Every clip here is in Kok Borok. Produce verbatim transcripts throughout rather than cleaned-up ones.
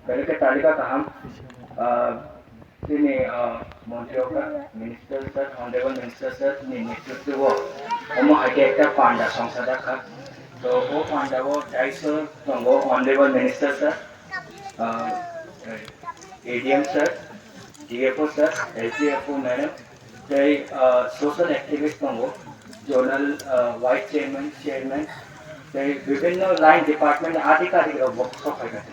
Belai khe talika kaham, ah, chini, ah, montri okra, minister sir, honorable minister sir ni netritwo omo hai khe ekta panda songsa jakha. To o panda o daiso tongo honorable minister sir, ah, A D M sir, D F O sir, S D F O madam, tei, ah, social activist tongo, zonal, ah, vice chairman, chairman, tei bibhinno line department ni adhikarik rok bo sok phai kha.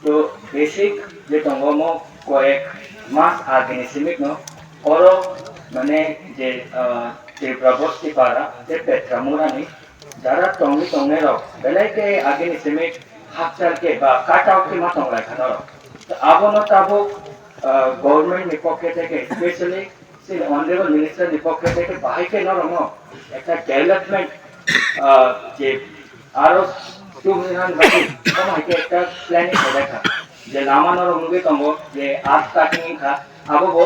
To basic je tongo mo koyek mas agini simik no oro mane je, ah, Tripura Bostipara tei Petramura ni jara tongwi tongnai rok belai khe agini simik hakchal khe ba cut out khe ma tong lai kha norok. To abono tabuk, ah, government ni pokhe theke specially chini honorable minister ni pokhe theke bahai khe norok no ekta development, ah, je aro tumni han bagwi omo hai khe ekta planning khaijak kha. Je lama norok nugwi tongo je earth cutting wngkha, abo bo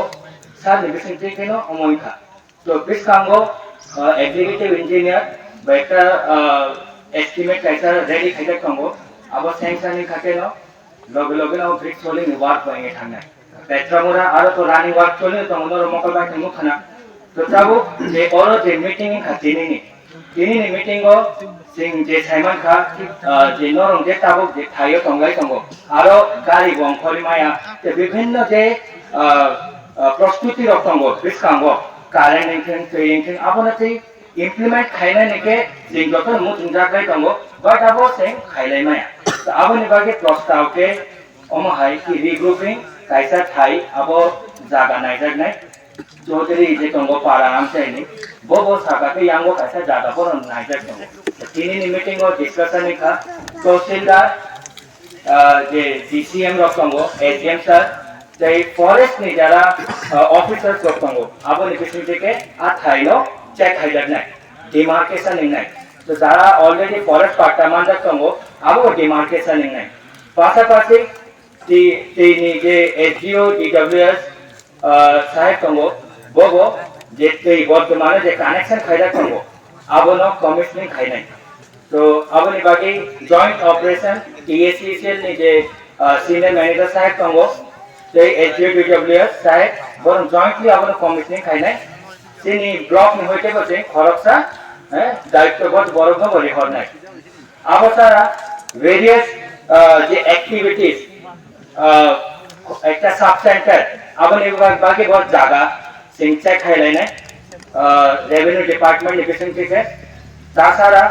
sir ni bising twi kheno omo wngkha. To bwskango, uh, executive engineer bai ekta, uh, estimate kaisa ready khaijak tongo. Abo sanction ni khakeno loge loge no brick soling ni work bo wngwi thangnai. Petramura aro to running work choli tongo, norok mokol bai tongmo khana. To tabuk je oro je meeting wngkha tinini, tinini meeting o chwng je saimankha, ah, je norok je tabuk je thaio tonglai tongo, aro gari bo ongkhorwi maya, tei bibhinno je, ah, ah, prostuti rok tongo bwskango, current wngthwng, twi wngthwng, abono tei implement khainani khe chwng jotono muchungjak bai tongo, but abo chwng khailai maya. To aboni bagwi prostav khe omo hai khe regrouping kaisa thai abo jaga naijaknai. Chaudhary je tongo para amchaini, bo bo saka khe yango kaisa jaga bono naijak tongo. Tinini meeting o discussion wngkha, Tahsildar, ah, je D C M rok tongo, S D M sir, tei forest ni jara, ah, officers rok tongo, aboni bising twi khe a thaino check khaijaknai, demarcation wngnai. To jara already forest patta manjak tongo, abo demarcation wngnai. Pasapasi tei, tei ni je S D O, D W S, ah, saheb tongo, bo bo je tei bortomane je connection khaijak tongo, abono commissioning khainai. To aboni bagwi joint operation T A C C L ni je, ah, senior manager saheb tongo, tei S D O, D W S saheb, borok jointly abono commissioning khainai. Chini block ni hoite bo chwng khoroksa, eh, daityo bo borokno bo rihornai. Abo sara various, ah, je activities, ah, ekta sub center, aboni ba-, bagwi bo jaga chwng check khai lainai, ah, revenue department ni bising twi khe. Tasara,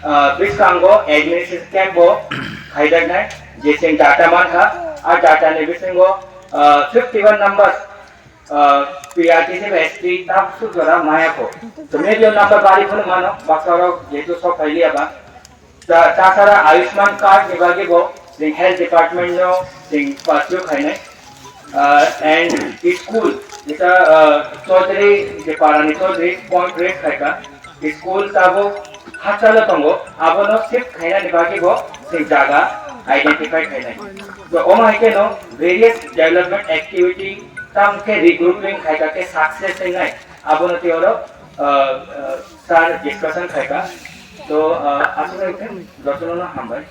ah, bwskango administration camp bo khaijaknai, je chwng data mankha, a data ni bisingo, ah, fifty one numbers, ah, P R T C ba S T tam sujora maya kho. To maybe o number bari phano mano, baksa rok jehetu sok phailiya ba. Ta-, tasara Ayushman card ni bagwi bo chwng health department no chwng pursue khainai. Ah, and school, jeta, ah, Chaudhary, je para ni Chaudhary point raise khaikha, school tabuk hachalo tongo, abono shift khainani bagwi bo chwng jaga identify khainai. To omo hai kheno various development activity tam khe regrouping khaikha khe success wngnai, abono tei oro, ah, ah, sir discussion khaikha. To, ah, aswk khe jotono no hambai.